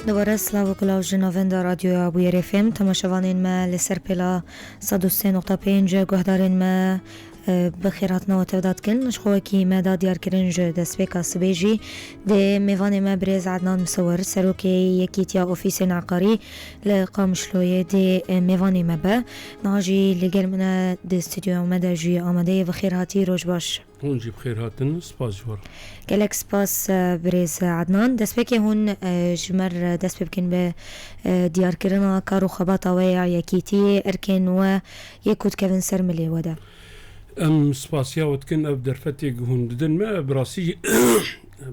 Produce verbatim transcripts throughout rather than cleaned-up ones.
Dubare silav û kulav ji navenda Radyoya Bûyerê F M, temaşevanên me li ser pêla sed û sê nokta pênc, guhdarên me, e, bi xêrhatina we tevda dikin. Ji xwe wekî me da diyarkirin ji destpêka sibê jî dê mêvanê me birêz Ednan Misewir, serokê Yekîtiya Ofîsên Eqarî li Qamişloyê dê, e, mêvanê me be. Niha jî li gel min e di stûdyoya me de jî amade ye. Bi xêr hatî, roj baş. Hûn jî bi xêr hatin, spas ji we re. Gelek spas, e, birêz Ednan. Destpêkê hûn, e, ji me re dest pê bikin bi, e, diyarkirina kar û xebata we ya yekîtiyê, erkên we yê ku dikevin ser milê we de. Em spasiya we dikin, ev derfetê ku hûn didin me, ev bi rastî jî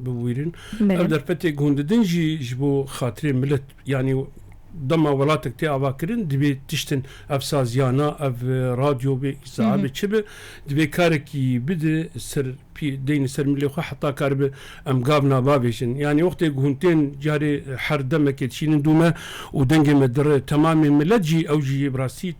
bibûrin. Belê. Ev derfetê ku hûn didin jî ji bo xatirê milet, yanî dema welatek tê avakirin, divê tiştin ev saziyana, ev, e, radyo be, îzaha be, çi be, divê karekî bide ser pî-, deyne ser milê xwe heta karibe em gav nava bêjin. Yanî wextê ku hûn tên carê her demekê dişînin dû me û dengê me dire temamê milet jî, ew jî bi rastî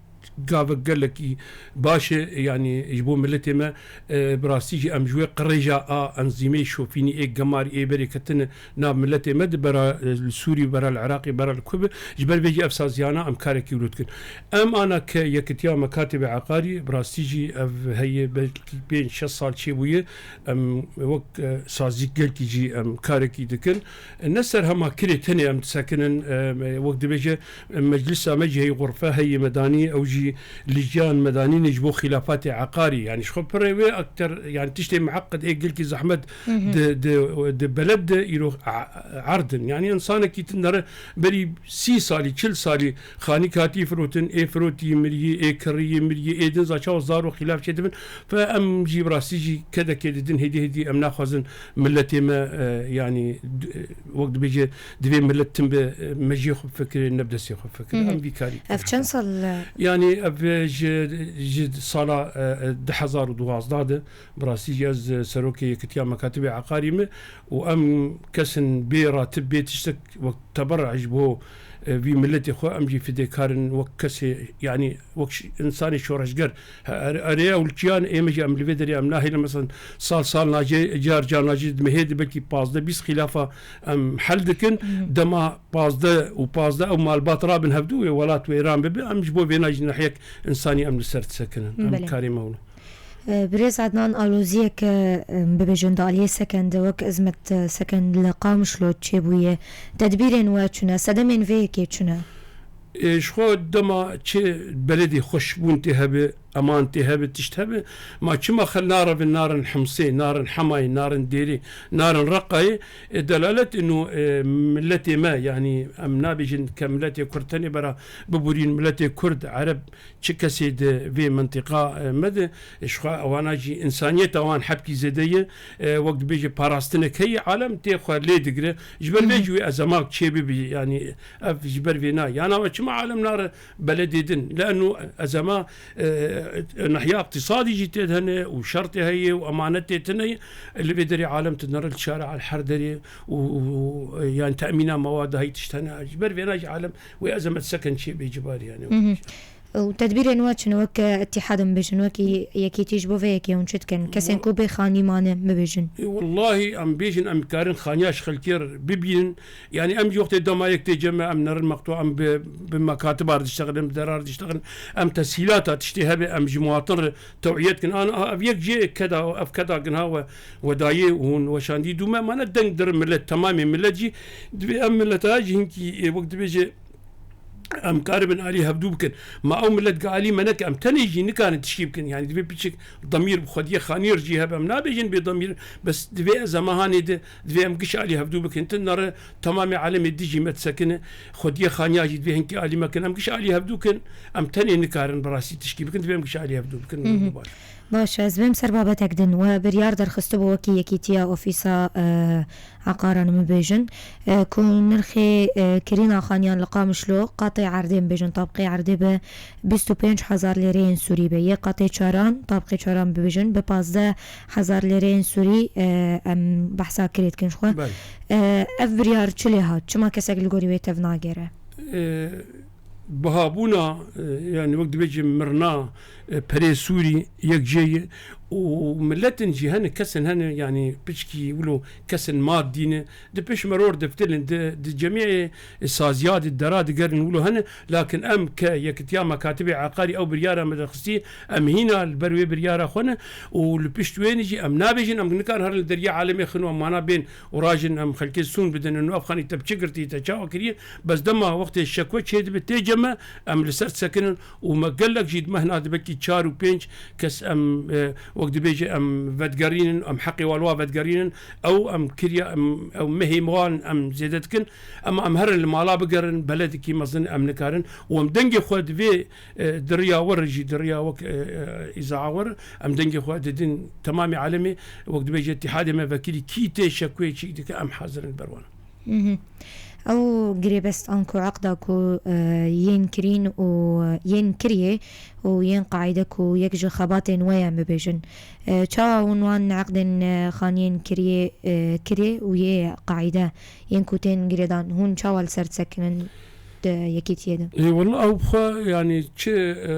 gavek gelekî baş e, yanî ji bo miletê me, e, bi rastî jî em ji wê qirêja a enzîmê şofînî ê gemarî ê berê ketine nav miletê me di bera, e, li Sûrî, bera li Iraqê, bera li ku be, ji ber vê jî ev saziyana em karekî wilo dikin. Em ana ke Yekitiya Mekatibê Eqarî, bi rastî jî ev heye belkî pênc şeş sal çêbûye, em wek, e, sazî gelkî jî em karekî dikin. Ne ser hema kirê tenê em disekinin, e, wek dibêje, e, meclisa me jî heyî, xurfe heyî medanî, ew jî lijyan medanî ne ji bo xîlafatê eqarî. Yanî ji xwe pirê wê akter, yanî tiştê miheqid ê gelkî zehmet Hı hı. di, di, di beled de îro a-, erdin. Yanî insanekî tu nere berî sî salî, çil salî xanîk hatî firotin, ê firotî miriyê, ê kiriyê miriyê, ê din za çawa zaro xîlaf çêdibin. Fe em jî bi rastî jî kedekê didin, hêdî hêdî em naxwazin miletê me, e, yanî, d-, e, wek dibêje, divê milet tim bi, e, mejiyê xwe bifikire, ne bi destê xwe bifikire. Hı hı. Em vî karî Ev çend sal, e? Yanî ev, e, ji, ji sala, e, e, du hezar û duwazdeh de, bi rastî jî ez, e, serokê Yekitiya Mekatibê Eqarî me û em kesin bê ratib, bê tiştek wek teberra ji bo, e, vî miletê xwe, em jî fidêkarin wek kesê, yanî wek ş-, insanê şoreşger. He, er-, erê ew li çiyan ê me jî em li vê derê em nahêlin, mesela sal sal nacê, car car nacê, di mehê de belkî pazdeh bîst xîlafa em hel dikin. Hı hı. Dema pazdeh û pazdeh ew malbat rabin hevdû wê welat wêran bibe, em ji bo vêna jî nehiyek insanî em li ser disekinin. Em Belê. karê me hûn. E, Birêz Ednan, aloziyeke, e, bibêjin di aliyê sekende wek Izmet, e, sekend li Qamişlo çêbûye. Tedbîrên we çi ne? Sedemên vê yekê çi ne? E, ji xwe dema çi beledê xweşbûn tê hebe, eman tê hebe, tişt hebe, ma çima xel narevin, narin Himsê, narin Hemayê, narin Dêrê, narin Reqayê, e, delalet ino, e, miletê me, yanî em nabêjin ke miletê Kurd tenê bera biborîn, miletê Kurd, Ereb, çi kesê di vê mintîqa, e, me de, e, ji xwe ewana jî însaniyeta wan hepkî zêde ye, e, wek dibêje parastinek heye, alem tê xwe lê digire. Ji ber vê Hı hı. jî wê ezema çê bibî, yanî ev ji ber vê na. Yana we çima alem nare beledê din? Leeno ezema, e, e, nahiya iqtîsadî jî tê de hene û şertê heye û emanetê tune ye. Li vê derê alem tu nere li şara al her derê û, û, û, e, yanî temîna mewada heyî tişt hene. Ji ber vê na jî alem wê ezemet seken çê bê cibar yanî. Hı hı. Û tedbîrên we çi ne, wek, e, îtîhad em bêjin, wek yekîtî ji bo vê yekê hûn çi dikin? Kesên Wa- ku bê xanî mane bibêjin. E, wellahî em bêjin, em karin xaniya ji xelkê re bibînin. Yanî em jî wextê dema yek tê cem me, em nerin mextû, em bi, bi mekatiba re diştexilin, bi dera re diştexilin. Em teshîlata tiştê hebe, em ji muwatin re tewiyet kin. An, a, ev yek jê keda, ev keda ginha we, we dayê û hûn weşandî dû me. Mane deng dir milet, temamê milet jî divê em mileta jî hinkî, e, wek dibêje, em karibin alî hevdû bikin. Ma ew milet gi alî me neke, em tenê jî nikarin tişkî bikin. Yanî divê piçik demîr bi xwediyê xaniyê re jî hebe. Em nabêjin bê demîr, bes divê ez ema hanê de, divê em giş alî hevdû bikin. Tin nare temamê alemê dijî me disekine. Xwediyê xaniya jî divê hinkî alî me kin. Em giş alî hevdû kin, em tenê nikarin bi rastî tişkî bikin. Divê em giş alî hevdû bikin. Hı hı. Baş. Baş, ez bêm ser babetek din. We biryar derxistibû wekî yekîtiya ofîsa, e, Eqaran min bêjin, e, ku nirxê, e, kirîna xaniyan li Qamişlo qatê erdê bêjin, tabqê erdê bi bîst û pênc hezar lêreyên Sûrî be. Yê qatê çaran, tabqê çaran bibêjin, bi pazdeh hezar lêreyên Sûrî, e, em behsa kirê dikin ji xwe. Belê. E, ev biryar çi lê hat? Çima kesek li gorî wê tev nagere? E, bihabûna, e, yanî wek dibêjin mirina, e, perê Sûrî yek jê ye. û miletin jî hene, kesin hene, yanî piçkî wilo kesin madî ne, di pişmeror diftilin, di, di cemiyê saziya di dera digerin wilo hene, lakin em ke Yekitiya Mekatibê Eqarî ew biryara me derxistî, em hîna li ber wê biryara xwe ne û li pişt wê ne jî em nabêjin, em nikarin herin li deriyê alemê xin û em wana bên û rajin em xelkê sûn bidin, û ev xanî te bi çi girtî, te çawa kiriye, bes dema wextê şekwe çêdibe tê cem me, em li ser disekinin û me gelek jî di mehna de belkî çar û pênc kes em, e, wek dibêje em vedigerînin, em heqê wan wa vedigerînin, ew em kiriya, em, ew mehê wan em zêde dikin, ema em herin li mala bigerin, beledekî mezin em nikarin û em dengê xwe di vê, e, di riya we re jî, di riya wek, e, e, îzaa we re, em dengê xwe didin temamê alemê, wek dibêje îtîhadê me vekirî kî tê şekwê çîk dike, em hazir in li ber wan. Mhm. Ew girêbest anku eqda ku, e, yên kirîn û yên kiriyê û yên qaîde ku yek ji xebatên we ye, em bibêjin. E, çawa hûn wan eqdên, e, xaniyên kiriyê, e, kirê û yê qaîde yên ku tên girêdan, hûn çawa li ser disekinin di yekîtiyê de? Ê, wela ew xwe, yanî çi, e,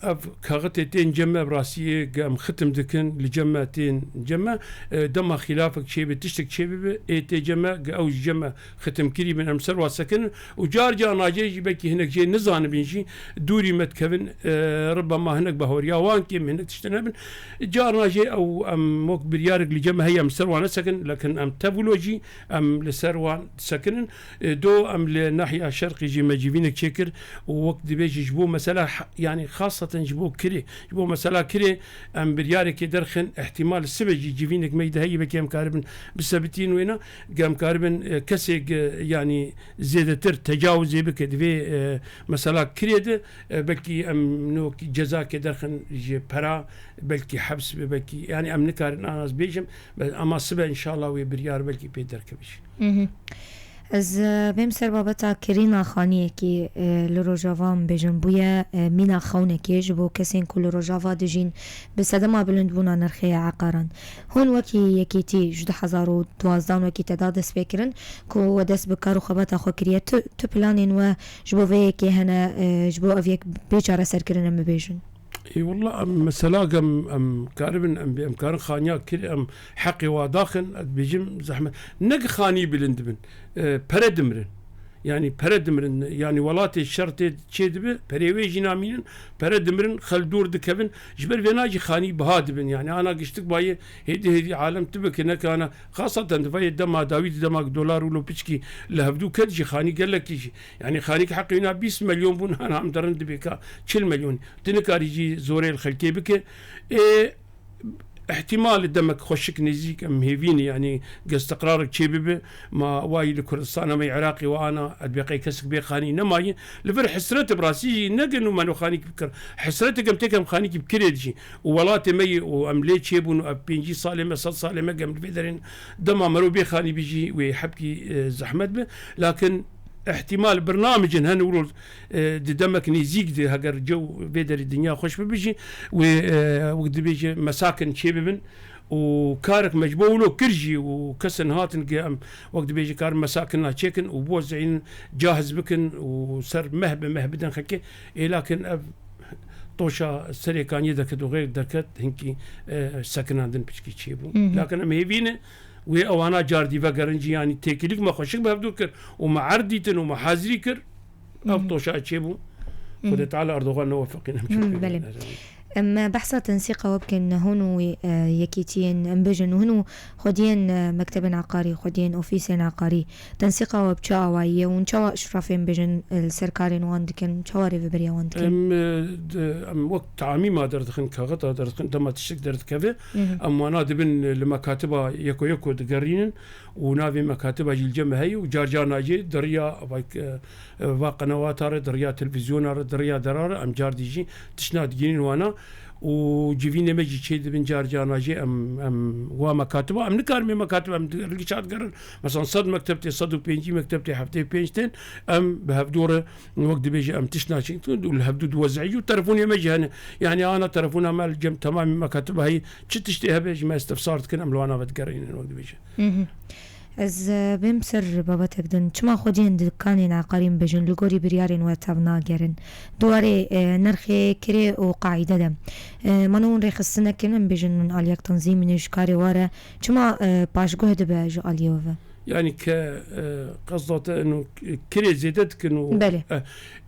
ev kaxitê tên cem me, bi rastiyê ge em xitim dikin, li cem me tên cem me, e, dema xîlafek çêbe, tiştek çêbibe, ê tê cem me, ge ew ji cem me xitimkirî bin, em ser wa sekinin û car car nacê jî belkî hinek jê nizanibin jî, dûrî me dikevin, e, ribema hinek bahweriya wan kêm, hinek tiştin hebin. Car nacê ew em wek biryarek li cem me heye, em ser wan nesekin, lekin em tevilo jî em li ser wan disekinin. E, do em li nahiya şerqî jî me civînek çêkir û wek dibêjî ji bo mesela h-, yanî xaseten ji bo kirê, ji bo mesela kirê em biryarekê derxin, ihtimal sibe jî civînek me de heye, belkî em karibin bisebitîn wêna, ge em karibin, e, kesê ge, yanî zêdetir tecawizê bike di vê, e, mesela kirê de, e, belkî em nok cezakê derxin ji pera, belkî heps be, belkî, yanî em nikarin ana ez bêjim, be-, ama sibe înşallah wê biryar belkî pê derkeve jî. Mhm. Ez, e, bêm ser babeta kirîna xaniyekî, e, li Rojava em bêjin bûye, e, mîna xewnekê ji bo kesên ku li Rojava dijîn bi sedema bilindbûna nirxê eqaran. Hûn wekî yekîtî ji du hezar û duwazdeh wekî te da dest pê kirin ku we dest bi kar û xebata xwe kiriye. Tu, tu planên we ji bo vê yekê hene, e, ji bo ev yek bê çareserkirin em bibêjin? Ê, wela em mesela gem em karibin, em bê, em karin xaniya kir, em heqê wa daxin, ez bêjim zehmet. Ne ki xanî bilind bin, e, pere dimirin. Yanî pere dimirin, yanî welatê şer tê çê dibe, perê wê jî namînin, pere dimirin, xel dûr dikevin, ji ber vêna jî xanî biha dibin. Yanî ana giştik bayê hêdî hêdî alem tu bike, neke ana xasaten di vayê dema dawî di dema dolar û lopiçkî li hevdû ket jî xanî gelekî jî. Yanî xanîk heqê wîna bîst milyon bûn, ana em derin dibê ka çil milyon. Tu nikarî jî zorê li xelkê bike. Ê, Îhtîmalê demek xweşik nêzîk em hêvî ne, yanî gestiqrarek çêbibe, ma wayî li Kurdistana me yê Iraqê we ana, edbeqey kesik bê xanî nemaye. Li vir hesret bi rastî jî ne gin û meno xanîk bikir. Hesretek em têk em xanîkî bikirê dijî. Û welatê me yê û em lê çêbûn û ev pêncî salê me, sed salê me gem li vê derên dema mero bê xanî bijî wê hebkî, e, zehmet be. Lakin Îhtîmal birnamecên hene wilo, e, di demek nêzîk de heger cew vê derê dinya xweş bibe jî, wê, e, wek dibêje mesakin çêbibin û karek me ji bo wilo kir jî û kesin hatin ke em wek dibêje karin mesakina çêkin û biwezînin cahiz bikin û ser meh bi meh bidin xelkê. Ê lakin ev toşa serê kaniyê derket û xêr derket hinkî, e, sekinandin piçkî çêbû. Hı hı. Lakin em hêvî ne wê ewana cardî vegerin jî, yanî têkilîk me xweşik bi hevdû kir û me erd dîtin û me hazirî kir. Ev Hı hı. toşa çêbû. Hı hı. Xwedê Teala Erdogan newefeqîne. Hı, belê. Em behsa tensîqa we bikin, hûn û, e, yekîtiyên, em bêjin, hûn û xwediyên, e, mektebên eqarî, xwediyên ofîsên eqarî, tensîqa we bi çi awayî ye? Hûn çawa îşrafên bêjin, e, li ser karên wan dikin? Çawa rêveberiya wan dikin? Em, e, di, em wek tamîma derdixin, kaxita derdixin, dema tiştek derdikeve, Hı hı. em wana dibin, e, li mekatiba yeko yeko digerînin û navê mekatiba jî li cem me heye û car car nacê di riya, e, va qenewata re, di riya televîzyona re, di riya dera re, em car dî jî tişna digihînin wana û civînê me jî çê dibin car carna jî em, em wa mekatiba, em nikarin vê mekatiba, em di-, li gişa digerin. Mesela sed mekteb tê, sed û pêncî mekteb tê, heftê pênc tên, em bi hevdû re wek dibêje em tişt naçin û li hevdû diwezî û telefonê me jî hene. Yanî ana telefona me li cem temamê mekatiba heye, çi tiştê hebe ji me istefsar dikin, em li wana ve digerînin wek dibêje. Hı hı. Ez, e, bêm ser babetek din. Çima xwediyên dikanên eqarî bêjin li gorî biryarên we tev nagerin? Di warê, e, nirxê kirê û qaîde de. E, mano hûn rêxistinek kirin, em bêjin hûn aliyek tanzîmî ne ji karê ware. Çima, e, paşguh dibe ji aliyê we ve? Yani ke, e, qezda te eno kirê zêde dikin û Belê.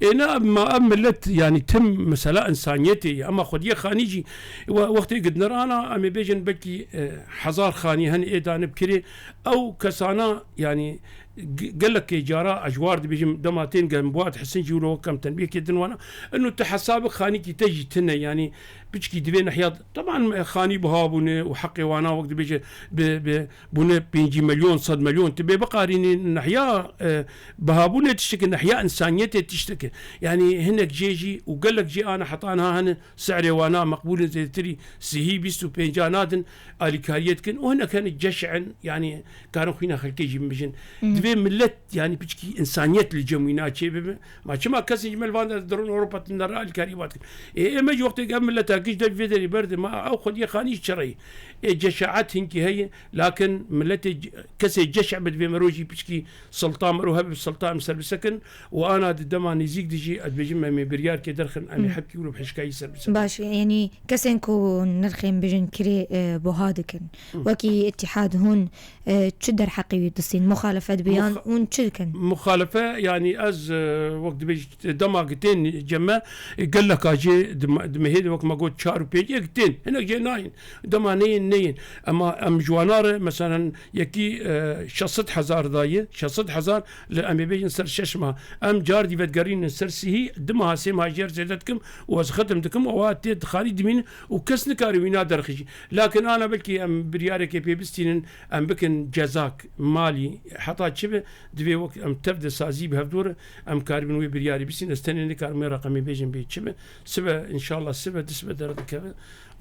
E, êna ma ev millet yani tim mesela insaniyetê ye. Ama xwediyê xanî jî we-, wextê gidner ana em ê bêjin belkî, e, hezar xanî hen ê danib kirê. Ew kesana yani ge-, gelekê cara ez ji war dibêjim dema tên gem Buat Hesin jî wilo wek em tenbiyekê din wana. Eno tu hesabik xanîkî te jî tine yani piçkî divê nehiya. Teban, e, xanî biha bûne û heqê wana wek dibêje bi, bi bûne pêncî milyon, sed milyon, tu bê biqarînî nehiya, e, bihabûnê tiştekî, nehiya insaniyetê tiştekî. Yani hinek jê jî û gelek jê ana heta niha hene se'rê wana meqbûlin zêdetirî sihî, bîst û pênca nadin, alîkariyê dikin û hinek hene ceş'in, yani karin xwîna xelkê jî bibijin. Divê millet, yani piçkî insaniyet li cem wîna çê bibe. Ma çima kesên ji me li van de dirin Ewropa tinde re alîkarî vat dikin? Ê, ême jî wextê ev milleta giş de vê derî berdê, ma ew xwediyê xanî çi reyî? Ê, ceşaet hinkî heye, lakin milletê c-, kesê ceşe bi divê mero jî piçkî silta mero hebe bi silta em ser bisekin û ana di dema nêzîk de jî ez dibêjim em ê biryarkê derxin, em ê Hı. hepkî wilo bi hişkayî ser bisekin. Baş, yani kesên ku nirxên bijin kirê, e, buha dikin. Hı. Wekî îtîhad hûn, e, çi derheqî wî distîn? Muxalefet bi yan Muxa-, hûn çi dikin? Muxalefe, yani ez, e, wek dibêj-, dema ki tên cem me, e, geleka jê di me-, di mehê de wek me got çar û pênc, yek tên. Hinek jê nayên. Dema neyên, neyên. Ema em ji wana re, meselen, yekî, e, şeş sed hezar daye, şeş sed hezar li em ê bêjin ser şeş mah. Em car dî vedigerînin ser sihî, di meha, sê meha jê re zêde dikim û ez xetim dikim, ewa tê dixanî dimînin û kes nikare wîna derxijî. Lakin ana belkî em biryarekê pê bistînin, em bikin cezak, malî, heta çi be, divê wek em tev de sazî bi hevdû re, em karibin wê biryarî bistînin. Ez tenê nikarim wê reqemê bêjim bê çi be. Sibe, înşallah sibe, di sibe derdikeve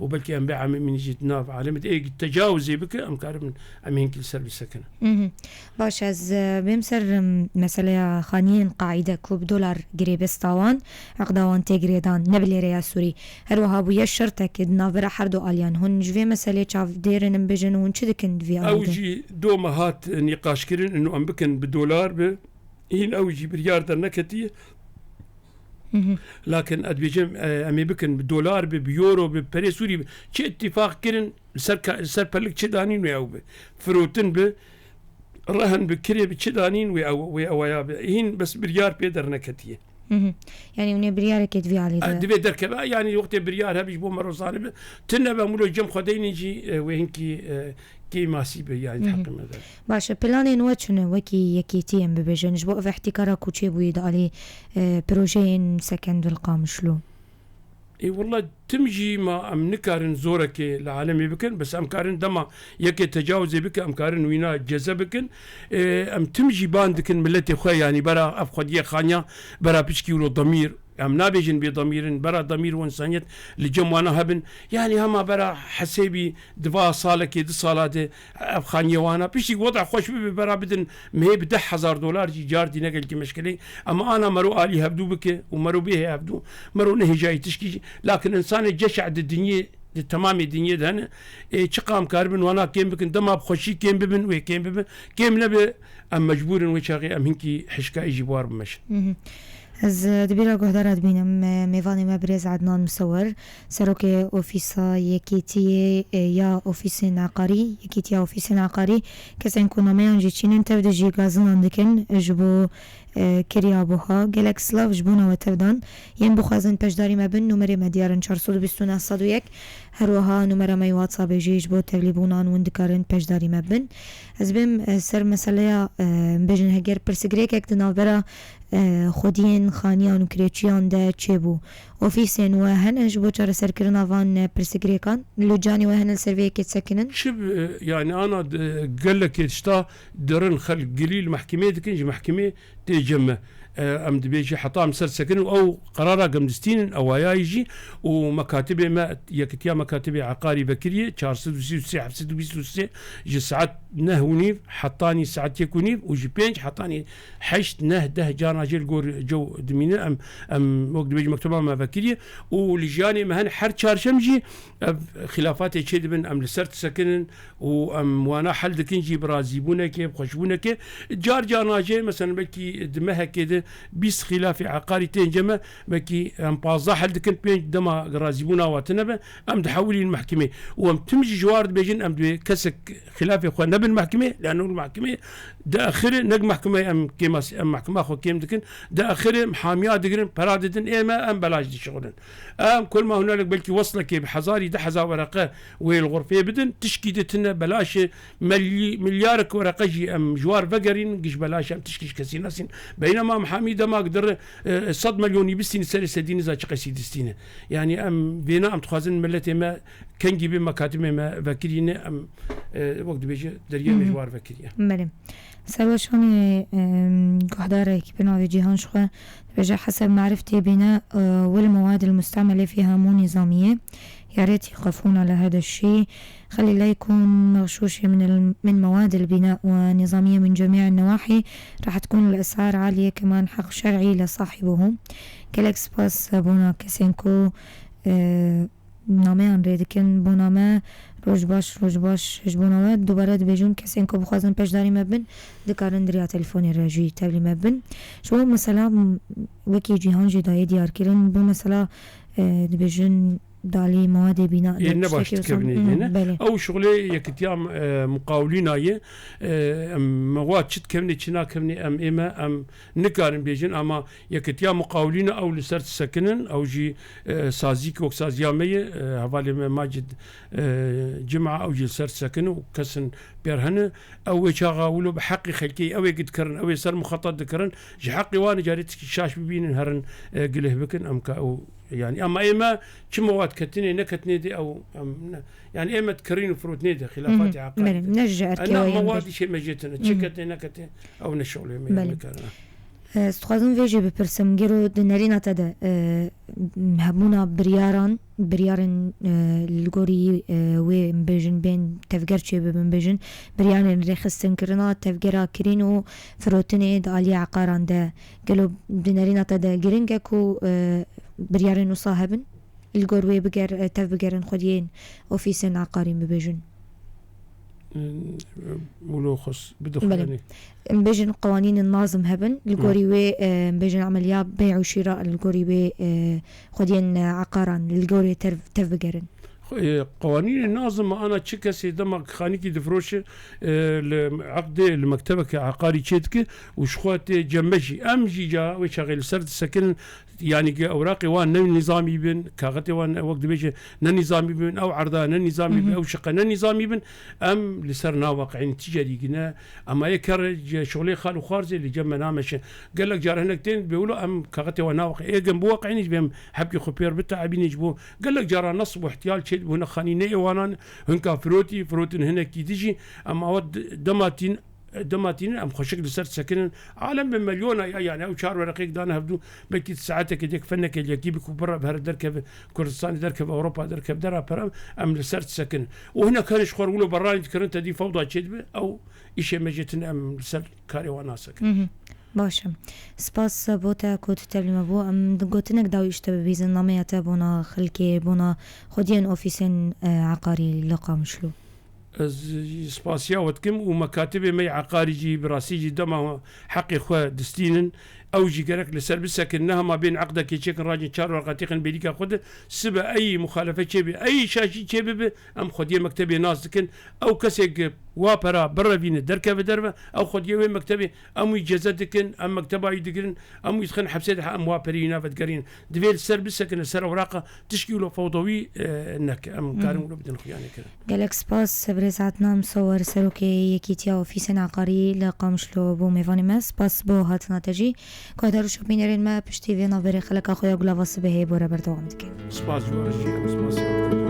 û belkî em bê emê min jî di nav alemê de ê tecawizê bike, em karibin em hinkî li ser bisekinin. Mhm. Baş, ez, e, bêm ser, em, meseleya xaniyên qaîde ku bi dolar girêbesta wan, eqda wan tê girêdan, ne bi lêreya Sûrî. Her wiha bûye şertek di navbera her du aliyan. Hûn ji vê meselê çavdêr in, em bêjin, hûn çi dikin di vî alî Ew de? Jî doma hat nîqaşkirin, ino em bikin bi dolar bi. Hîn ew jî biryar derneketiye. Hı hı. Lakin ez dibêjim, e, em ê bikin bi dolar bi, bi euro bi, perê Sûrî bi. Çi îtîfaq kirin, li ser ka-, li ser pelik çi danîn wê ew bi. Firotin bi, rehen bi, kirê bi, çi danîn wê ew, wê ewaya bi. Hîn bes biryar pê derneketiye. Hı hı. Yani hûn ê biryarekê di vî alî de. E, divê derkeve, yani wextê biryar hebî ji bo me rozane bi. Tune be mulo cem xwe deynin jî, e, wê hinkî, e, kêmasî be, yani Hı hı. heqê me de. Baş e, planên we çi ne wekî yekîtî em bibêjin ji bo ev îhtîkara ku çêbûyî di alî, e, projeyên sekendil Qamişlo? Ê, wela tim jî ma em nikarin zorekê li alemê bikin, bes em karin dema yekê tecawizê bike, em karin wîna ceze bikin. Ê, em tim jî ban dikin miletê xwe, yanî bera ev xwediyê xaniya, bera piçkî wilo demîr, em nabêjin bê demîr in, bera demîr û însaniyet li cem wana hebin. Yanî hema bera hesêbî di va salekê, di sala de ev xaniyê wana, piştî weda xweş bibe, bera bidin mehê bi deh hezar dolar jî car dî ne gelkî meşkelê. Ema ana mero alî hevdû bike û mero bihê hevdû, mero nehêjayî tişkî jî. Lakin însanê ceşa di dinyê, di temamê dinyê de hene. Ê, çiqa em karibin wana kêm bikin, dema bi xweşî kêm bibin, wê kêm bibin. Kêm nebe, em mecbûr in wê çaxê em hinkî hişkayî jî bi war bimeşin. Mhm. Ez, e, di bîra guhdara dibînim, e, mêvanê me birêz Ednan Misewer, serokê ofîsa yekîtiyê, e, ya ofîsên eqarî, yekîtiya ofîsên eqarî, kesên ku nameyan jî çînin tev de jî gazinan dikin ji bo, e, kiriya buha. Gelek silav ji bona we tevdan. Yên bixwazin peşdarî me bin, numerê me diyar in çar sed û bîst û neh sed û yek. Her wiha numera me yê WhatsAppê jî ji bo tevlîbûnan hûn dikarin peşdarî me bin. Ez bêm, e, ser meseleya, e, bêjin heger pirsgirêkek di navbera, e, xwediyên xaniyan û kirêçiyan de çêbû. Ofîsên we hene ji bo çareserkirina van, e, pirsgirêkan? Locanê we hene li ser vê yekê disekinin? Çi bi, yani ana di, gelekê tişta dirin xelk gilî li mehkemê dikin, ji mehkemê tê cem me. E, em dibêjî heta em ser sekin û ew qerara gem distînin, ewayayî jî û mekatibê me, Yekitiya Mekatibê Eqarî vekiriye, çar sed û sî û sê heft sed û bîst û sê ji saet neh û nîv hetanî saet yek û nîv û ji pênc hetanî heşt, neh, deh carna jê li gor cew dimîne. Em, em wek dibêjin mekteba me vekiriye. kiriye û li jiyanê me hene her çarşem jî ev xilafatê çêdibin, em li ser disekinin û em wana hel dikin jî bi razîbûnekê, bi xweşbûnekê. Car car najê, mesela belkî di mehekê de bîst xilafê eqarî tên cem me, belkî em pazdeh hel dikin, pênc dema razîbûna wa tune be, em dihewilîn mehkimê. Û em tim jî ji war dibêjin, em divê kesek xilafê xwe nebin mehkimê, lano li mehkimê diaxire, nek mehkimê em kêma, em mehkima xwe kêm dikin, diaxire hamiya digirin, pera didin, ê me em belaş dişixulin. Em kol ma hunalek belkî weslekê bi hezarî, du hezar wereqe wê li xurfê bidin, tişkî di tune belaş e, melî-, milyarek wereqe jî em ji war vegerîn, giş belaş em tişkî ji kesî nasîn. Beynema em hamî demak dir, e, sed milyonî bistîne serê sedî niza çi qesî distîne. Yani em vêna em dixwazin milletê me kengî bê mekatibê me vekirîne, em, e, wek dibêje deriyê me ji war vekiriye. Belê. Serweşanê, em, guhdarek bi navê Cîhan ji xwe dibêje, heseb merif tê bîne, e, wil mewad el mustemele fî hemû nîzamiye. يا ريت يخفونا لهذا الشي. خلي لا يكون مغشوشة من ال-، من مواد البناء ونظامية من جميع النواحي. راح تكون الأسعار عالية كمان حق شرعي لصاحبهم. Gelek spas bona kesên ku, e, nameyan rê dikin, bona me roj baş, roj baş ji bona we. Dubare dibêjim, kesên ku bixwazin peşdarî me bin, dikarin di riya telefonê re jî tevlî me bin. Ji bo mesela, m-, wekî Cîhan jî dayê diyar kirin, bo mesela, e, dibêjin dalî mewadê bîna Ê, ne baş tiştekî wisa. Dikevnê Hmm, dê, ne? Belê. Ew şixulê yekitiya, e, muqawlîna ye. E, em, mewad çi dikevnê, çi nakevnê, em ê me, em nikarin bêjin, ama yekitiya muqawlîna ew li ser disekinin, ew jî, e, sazî ki wek saziya me ye, e, hevalê me Macid, e, Cima, ew jî li ser disekin û kesin pêr hene. Ew wê çaxa wilo bi heqî xelkê, ew ê ki dikirin, ew ê ser muxetat dikirin, ji heqî wan carê tişkî şaş bibînin, herin, e, gilih bikin, em ka ew, yani, ama ê me çi mewad ketinê, neketinê de ew, em, ne, yani, ê me dikirîn û firotinê de, xilafat Hı hı. Eqarî Belê, de. Ne ji erkê Ena we yên mewad bir. Îşê me jê tine, çi Hı hı. Ketê, neketê, ew ne şixulê me ye, Belê. Nikarin. E, ez dixwazim vê jî bipirsim, gero di nerîna te de, e, hebûna biryaran, biryarên, e, li gorî, e, wê, em bêjin, bên tevger çêbibin, bêjin, biryarên rêxistinkirina tevgera kirîn û firotinê di aliyê eqaran de, gelo di nerîna te de giring e ku, e, biryarên wisa hebin? Li gor wê biger-, tev bigerin xwediyên ofîsên eqarî bibêjin. Wilo xwest bidixwe Belê. Yanî. Em bêjin qewanînên nazim hebin, li Hı. gorî wê, e, em bêjin emeliya bey û şîra, li gorî wê, e, xwediyên, e, eqaran, li gorî tev, tev bigerin. Xwe-, e, qewanînên nazim ana çi kesê dema xanîkî difiroşe, e, li eqdê, li mektebeke eqarî çêdike û ji xwe tê cem me jî. Em jî ca wê çaxê li ser disekinin, Yanî ki ewraqê wan ne nîzamî bin, kaxetê wan wek dibêje ne nîzamî bin, ew erda ne nîzamî bin, Hı hı. ew şiqe ne nîzamî bin, em li ser naweqîn, ti cerîgî ne. Ema yê ker ji şixulê xal û xwarzê li cem me nameşe. Gelek car hinek tên bê wilo em kaxetê wan naweqîn. Ê gem biweqînî ji bê em hebkê xwe pêr biteebînê ji bo gelek cara nesb û ihtiyal çê dibûne xanî ne ê wanan hinka firotî, firotin hinekî dijî. Em awa d-, dema tîn Dema tînin em xweşik li ser disekinin. Alem bi milyona ya, yani ew çar wereqêk dane hevdû, belkî di saetekê dêk fenekê yekî bi ku bira bi here derkeve Kurdistanê, derkeve Ewropa, derkeve dera pera, em li ser disekinin. Û hinek hene ji xwe re wilo beranî dikirin, te dî fewda çêdibe, ew îşê me jê tine, em li ser karê wan nasekin. Hı hı. Baş e. Spas bo te ku tu tevlî me bû. Em di gotinek dawî ji te bibîzin, nameya te bona xelkê, bona xwediyên ofîsên, e, eqarî li Qamişlo. Ez jî spasiya we dikim û mekatibê me yê eqarî jî bi rastî jî dema heqê xwe distînin, ew jî gerek li ser bisekin, ne hema bên eqdekê çêkin, racin çar werqa têxin bêrîka xwe de, sibe ey muxalefe çêbe, ey şaşî çêbibe, em xwediyê mektebê nas dikin. Ew kesê ki wa pera birevîne derkeve derve, ew xwediyê wê mektebê, em wî ceze dikin, em mekteba wî digirin, em wî dixin hepsê de, em wa perê wî nave digerînin. Divê li ser bisekine, ser ewraqa, tişkî wilo fewdawî, e, neke. Em Hı hı. karin wilo bidin xuyanê kirin. Gelek spas, birêz Adnan Sower, serokê Yekîtiya Ofîsên Eqarî li Qamişlo bû mêvanê me. Spas bo hatina te jî. Guhdar û şopînerên me, piştî vê navberê xeleka xwe ya Gulava Sibehê bo re berdewam dikin. Spas ji we re jî, em spasiya we dikin.